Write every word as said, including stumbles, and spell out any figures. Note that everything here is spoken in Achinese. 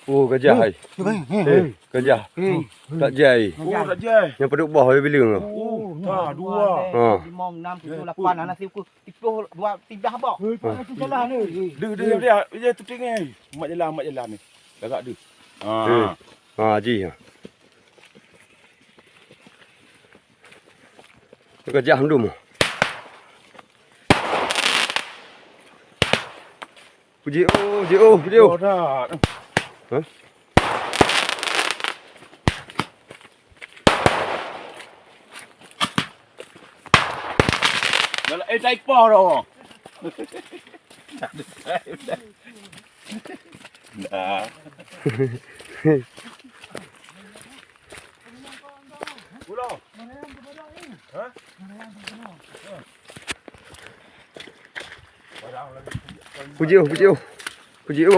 Oh, gajah hai. Eh, gajah. Tak jai. Oh, tak jai. Nyang padub boh hai bileueng. Oh, dah dua. Ha. Limong, enam, tujuh, lapan, anak siku. Tiga puluh dua, tiga boh. Deh, deh, deh, deh, tu tinggi. Mat jalan, mat jalan ni. Lagak deh. Ha. Ha, ji. Gajah mandum. Puji oh, puji oh, puji oh. Hah? Eh, tai poh dah. Nah. Puji oh, puji oh. Puji oh.